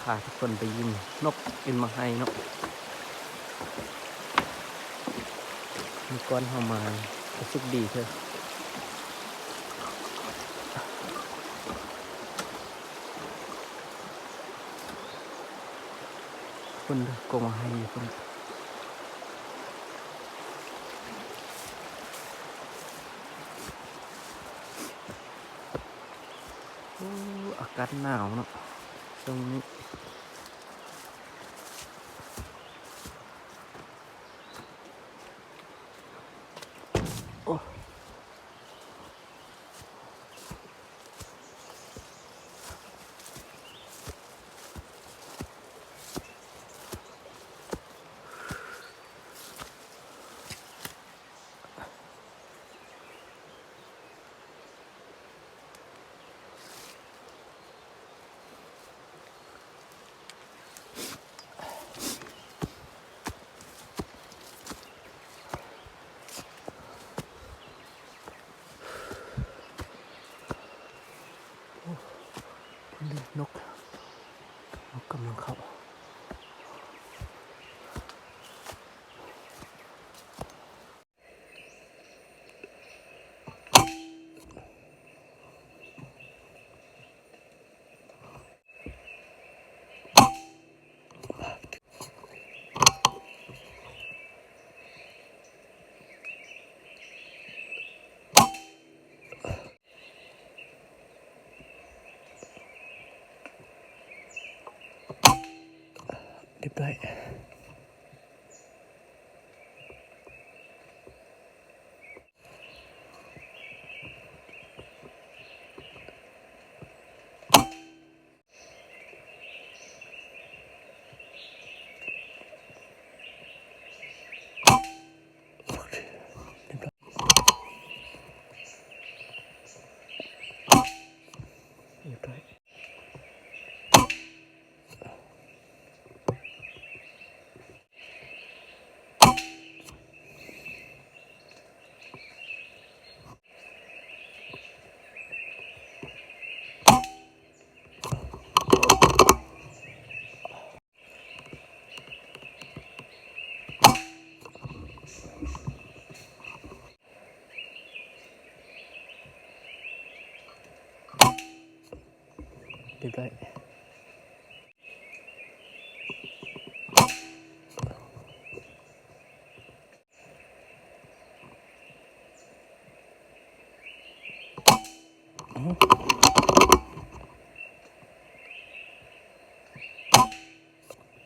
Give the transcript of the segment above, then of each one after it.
ພາທຸກຄົນໄປຍິງນົກຢູ່ໝາກໄຮເນາະ. ມື້ກ່ອນເຮົາມາກໍສຸກດີເທື່ອ. ພຸ້ນເດີ ກົງໝາກໄຮຢູ່ພຸ້ນ. ໂອ້ ອາກາດໜາວເນາະຊ່ວງນີ້. ໂອ້. ໂອ້ ພຸ້ນເດ້ ນົກ ນົກກຳລັງເຂົ້າ. ຮຽບຮ້ອຍ. ຮຽບຮ້ອຍ.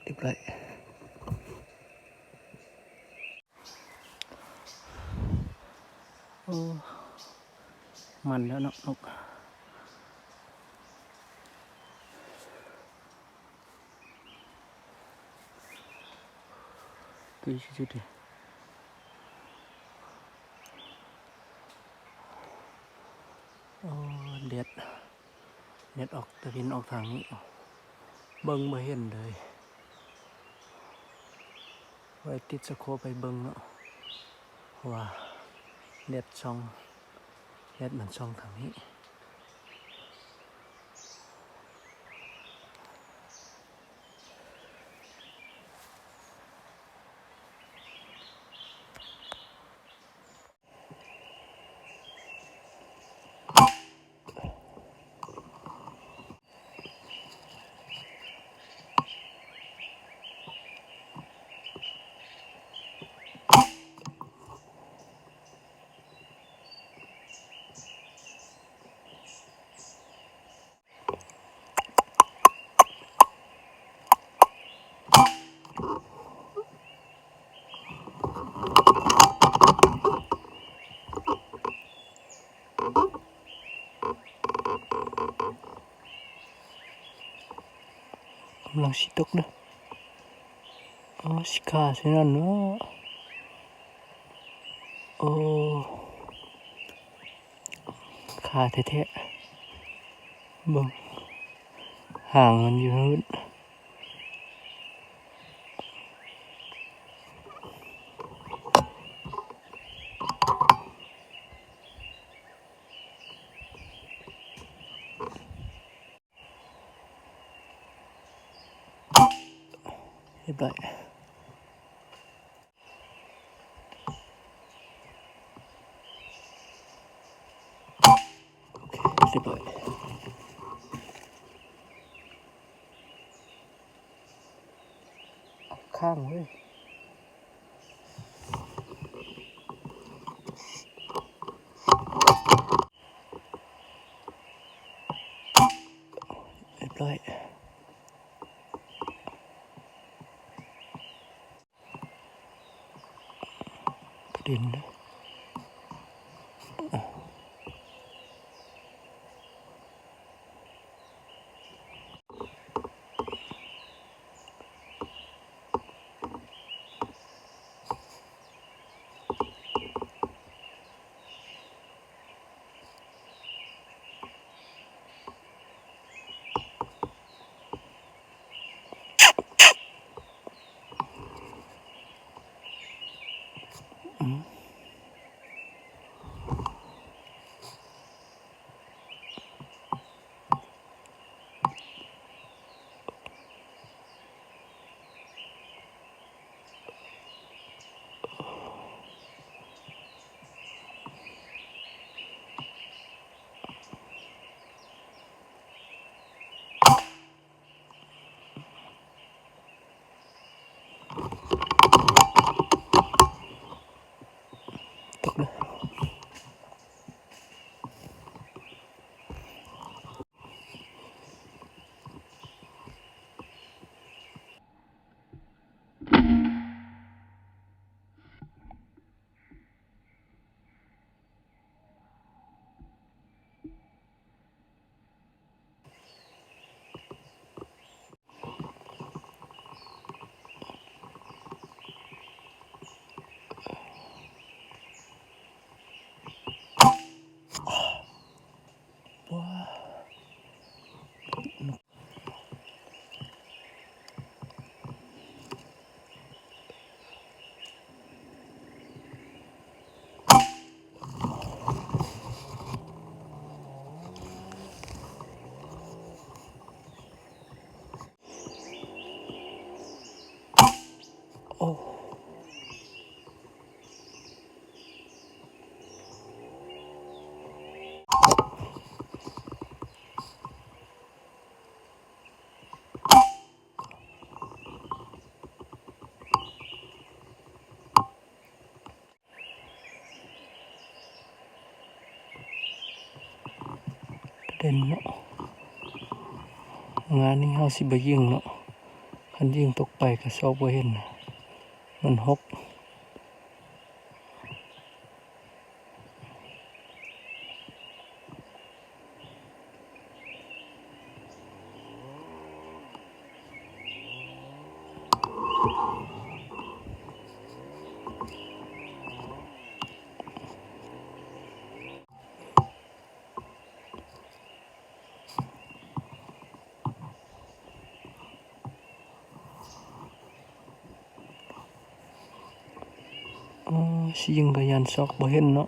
ຮຽບຮ້ອຍ. ໂອ້ ມັນແລ້ວເນາະນົກ. ໂອ້ ແດດ ແດດອອກ ຕາເວັນອອກທາງນີ້ ເບິ່ງບໍ່ເຫັນເລີຍ. ໄວ້ຕິດສະໂຄບໄປເບິ່ງເນາະ ເພາະວ່າແດດສ່ອງ ແດດມັນສ່ອງທາງນີ້. ກຳລັງຊິຕົກເດີ. ອໍ ຊິຄາໃສ່ນັ້ນເນາະ. ໂອ້ ຄາແທ້ໆ. ເບິ່ງ ຫາງມັນຢູ່ພຸ້ນ. ໂ ຮຽບຮ້ອຍ. ໂອເຄ ຮຽບຮ້ອຍ. ຄ້າງເວີຍ. ຮຽບຮ້ອຍ. ເດັນເດີ. ຕົກເດີ. ໂອ້. ເດັ່ນເນາະ ງານນີ້ເຮົາຊິບໍ່ຍິງເນາະ ຄັນຍິງຕົກໄປກະຊອກບໍ່ເຫັນ ມັນຫົກ. ອໍ ຊິຍິງກະຢ້ານຊອກບໍ່ເຫັນເນາະ.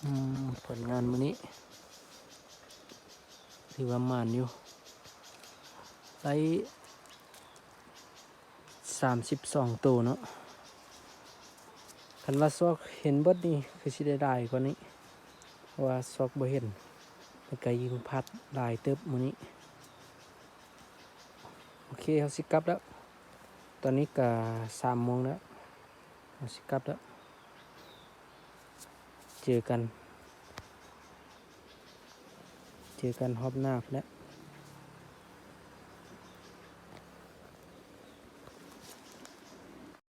ອືມ ຜົນງານມື້ນີ້ຖືວ່າໝານຢູ່ ໄດ້ສາມສິບສອງໂຕເນາະ. ຄັນວ່າຊອກເຫັນເບິດນີ້ຄືຊິໄດ້ຫຼາຍກວ່ານີ້ ເພາະວ່າຊອກບໍ່ເຫັນ ແລ້ວກະຍິງພາດຫຼາຍເຕີບມື້ນີ້. ໂອເຄ ເຮົາຊິກັບແລ້ວ ຕອນນີ້ກະສາມໂມງແລ້ວ ເຮົາຊິກັບແລ້ວ ເຈີກັນ ເຈີກັນຮອບໜ້າພຸ້ນແຫຼະ.